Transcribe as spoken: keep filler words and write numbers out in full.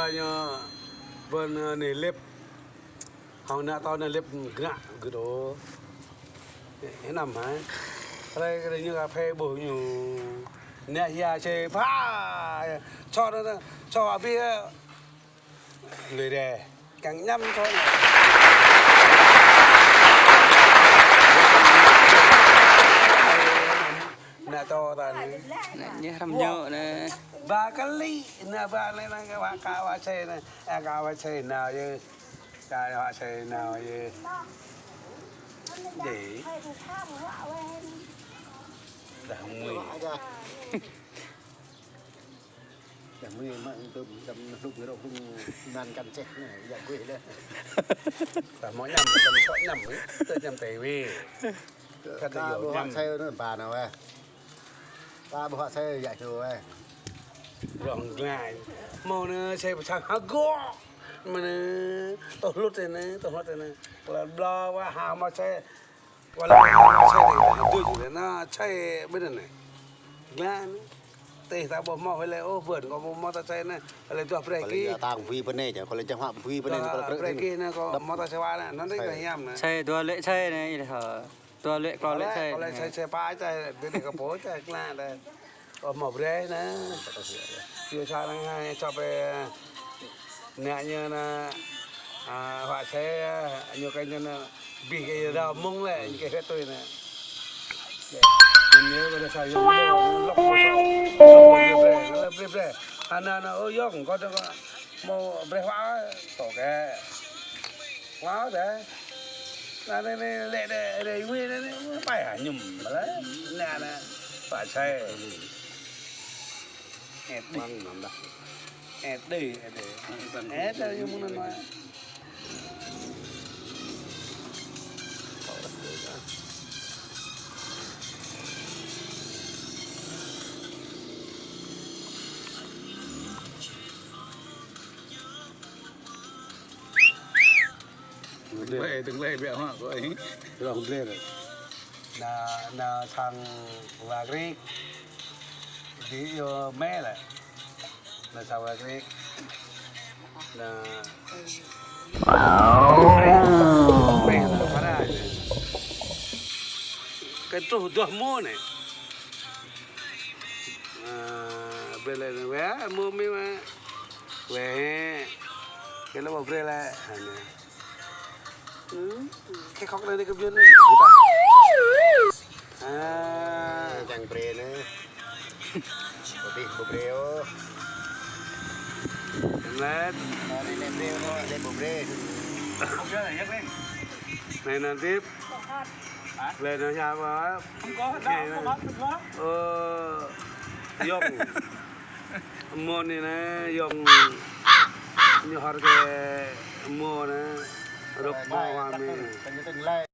Ñu bơ̆n, ơ, neh lĕp. Hăng ană tơ̆ neh lĕp ngă gơ̆ đôč. Hơnăm hă? Hrơi kơ ñu kơphê ƀuh ñu. Ană hia čê pha. Čô anŭn, čô abih, ơ, lui rai. Kiăng añăm čô anŭn. Ană tơ̆ ta anai. Ană ñu hrăm ñu anai. Ba kơlĭ, ană ba anai, anai, wa ka wa čê anai. Ơ, ka wa čê nao yơh. Ka wa čê nao yơh. Dih. Dah mui. Dah mui mă tơm, tơm hlŭk rŏk hlŭk nan kăn čeh anai, yă gui dah. Dah mă añăm, tơm sŏ añăm, tơm añăm tơi wih. Kơ ta ƀu hă sai anŭn ba nao weh. Ta ƀu hă sai yă hiu weh. Rong glai. Mơ̆ anai sai pơsang hơgŏ. Mơ̆ anai tơhlut anai, tơhlut anai. Kơ lĕ bla wa hă mă sai. Wa lĕ mă sai anai, dui anai, anai sai ƀơi anai. Glai anai. Tih ta ƀu hmâo hơi lĕ, ôh, bơ̆n, kâo ƀu hmâo ta sai anai. Hơi lĕ duah brơi kơ. Kâo lĕ tang bui ƀơi anai, kâo lĕ čang hă bui ƀơi anai, kâo lĕ brơi kơ. Anŭn anai kâo hmâo ta sai wa anai, anŭn anai kâo hiam anai. Sai dua lĕ sai anai, ih hă. Dua lĕ, klâo lĕ sai. Klâo lĕ sai, sai pă sai, dih dih kơ pô sai, klă dih. Ơ, hmâo brơi anai. Yua sa anai hai, čŏp, ơ, ană ñu anai, a, hua sai, a, ñu kơ ñu anai, bih kơ yua rao mơ̆ng lĕ, ñu kơ hret tui anai. Ñu kơ anai sa yua lŏk, lŏk, lŏk, lŏk, brơi, brơi, brơi. Anai, anai, ơ, yŏng, kâo tơ kâo. Hmâo brơi hua, tŏ kơ. Hua dih. Anai, anai, anai, lĕ, lĕ, lĕ, wih, anai, anai, pai hă, añăm, mă lĕ. Anai, anai, pă sai. Ê, dih. Ê, dih, ê, dih. Ê, dih, yua mơ̆ng anai. Tơ̆ng lĕ, tơ̆ng lĕ biă hă kơ ih. Rong glai. Anai, anai sang wa Grik. Dih yua mơ̆ lĕ. Anai sang wa Grik. Anai. Mơ̆ lĕ, pơra. Kơ truh duah mơ̆ anai. A, brơi lĕ anai, weh, mơ̆ mơ̆ weh. Weh. Kơ lĕ ƀu brơi lĕ. Anai. Hmm. Kơ khŏk anai kơ biăn anai. Gơ̆ ta. A. Čang brơi anai. Ƀu brơi, ƀu brơi ôh. Anai. Anai, anai brơi ôh, anai ƀu brơi. Anai anŭn tip. Lĕ anŭn siapa? Anai anŭn. Ơ, yŏng. Mơ̆ anai anai, yŏng. Ñu hor kơ mơ̆ anai. Rŏk mơ̆ hua mơ̆.